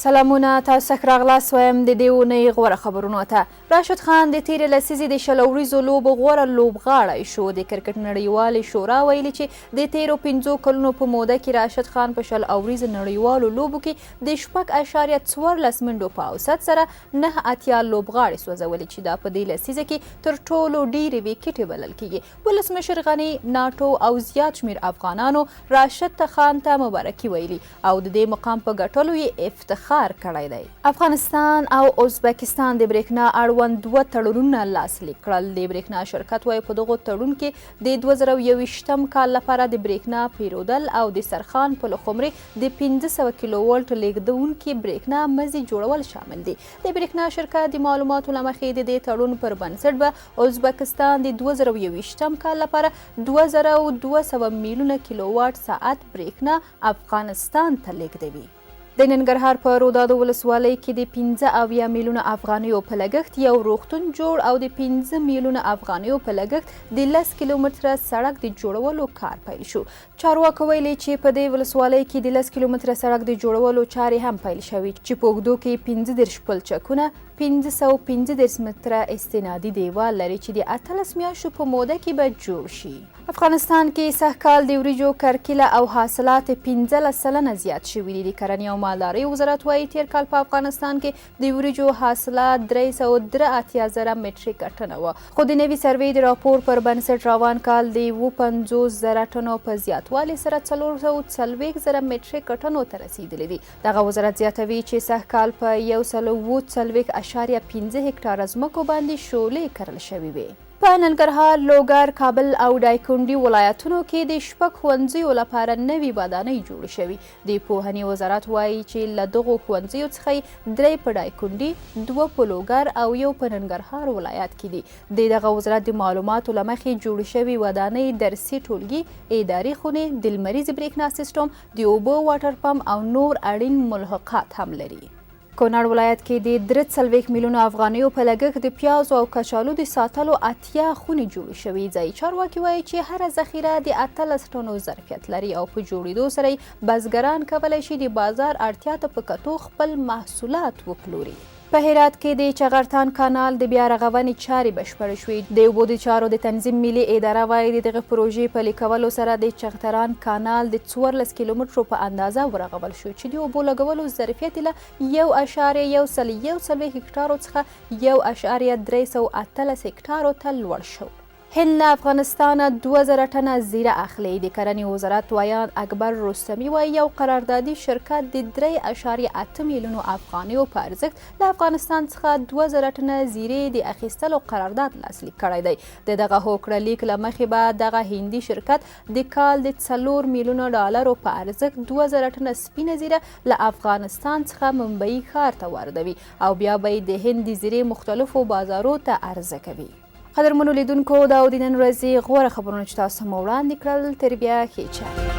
سلامونه تاسو ښه راغلاست وایم د دې اونۍ غوره خبرونو ته. راشد خان د تیرې لسیزې د 20 اوریزو لوبو غوره لوبغاړی شو. د کرکټ نړیوالې شورا ویلي چې د تیرو 5 کلونو په موده کې راشد خان په 20 اوریزو نړیوالو لوبو کې د 6.14 منډو په اوسط سره 89 لوبغاړي سوځولي چې دا په دې لسیزه کې تر ټولو ډېرې ویکټې بلل کیږي. ولسمشر غني، ناټو او زیات شمېر افغانانو راشد خان ته مبارکي ویلي او د دې مقام په ګټلو یې افتخار کړی دی. افغانستان او ازبکستان د برېښنا اړوند دوه تړونونه لاسلیک کړل. د برېښنا شرکت وایي په دغو تړون کې د 2021 کال لپاره د برېښنا پیرودل او د سرخان پلخمرې د 500 کیلو ولټ لېږدونکي برېښنا مزي جوړول شامل دي. د برېښنا شرکت د معلوماتو له مخې د دې تړون پر بنسټ به ازبکستان د 2021 کال لپاره 2200 میلیونه کیلوواټ ساعت برېښنا افغانستان ته لېږدوي. د ننګرهار په رودادو ولسوالۍ کې د 75 میلیونه افغانیو په لګښت یو روغتون جوړ او د 5 میلیونه افغانیو په لګښت د 10 کیلومتره سړک د جوړولو کار پیل شو. چارواکو ویلي چې په دې ولسوالۍ کې د 10 کیلومتره سړک د جوړولو چارې هم پیل شوې چې په اوږدو کې 35 پلچکونه، 535 متره استنادي دیوال لري چې د 18 میاشتو په موده کې به جوړ شي. افغانستان کې سږ کال د وریجو کرکیله او حاصلات 15% زیات شوي دي. د کرنې او مالدارۍ وزارت وایي تېر کال په افغانستان کې د وریجو حاصلات 383 زره مټریک ټنه و، خو د نوي سروې د راپور پر بنسټ روان کال د 57 زره ټنو په زیاتوالي سره 440 زره مټریک ټنو ته رسېدلي دي. دغه وزارت زیاتوي چې سږ کال په 147.5 هکټاره ځمکو باندې شولې کرل شوې وې. په ننګرهار، لوګر، کابل او دایکنډي ولایتونو کې د 6 ښوونځیو لپاره نوي ودانۍ جوړې شوې. د پوهنې وزارت وایي چې له دغو ښوونځیو څخه یې 3 په دایکنډي، 2 په لوګر او 1 په ننګرهار ولایت کې دي. د دغه وزارت د معلوماتو له مخې جوړې شوې ودانۍ درسي ټولګي، اداري خونې، د لمریزې برېښنا سیسټم، د اوبو واټر پمپ او نور اړین ملحقات هم لري. کونړ ولایت کې د 43 میلیونو افغانیو په لګښت د پیازو او کچالو د ساتلو 80 خونې جوړې شوې. ځایي چارواکي وایي چې هره ذخیره د 18 ټنو ظرفیت لري او په جوړېدو سره یې بزګران کولی شي د بازار اړتیا ته په کتو خپل محصولات وپلوري. په هرات کې د چغرتان کانال د بیا رغونې چارې بشپړې شوې. د اوبو د چارو د تنظیم ملي اداره وایي د دغه پروژې پلي کولو سره د چغتران کانال د 14 کیلومترو په اندازه ورغول شو چې د اوبو لګولو ظرفیت یې له 1.141 هکټارو څخه 1.318 هکټارو ته لوړ شو. هند له افغانستانه 2000 ټنه زیره اخلي. د کرنې وزارت ویاند اکبر رستمي وایي یو قراردادي شرکت د 3.8 میلیونو افغانیو په ارزښت له افغانستان څخه 2000 ټنه زیرې د اخیستلو قرارداد لاسلیک کړی دی. د دغه هوکړه لیک له مخې به دغه هندي شرکت د کال د 4 میلیونه ډالرو په ارزښت 2000 ټنه سپینه زیره له افغانستان څخه ممبئی ښار ته واردوي او بیا به یې د هند د زیرې مختلفو بازارو ته عرضه کوي. قدرمنو لیدونکو، دا و د نن ورځې غوره خبرونه چې تاسو ته مو وړاندې کړل. تر بیا ښې چارې.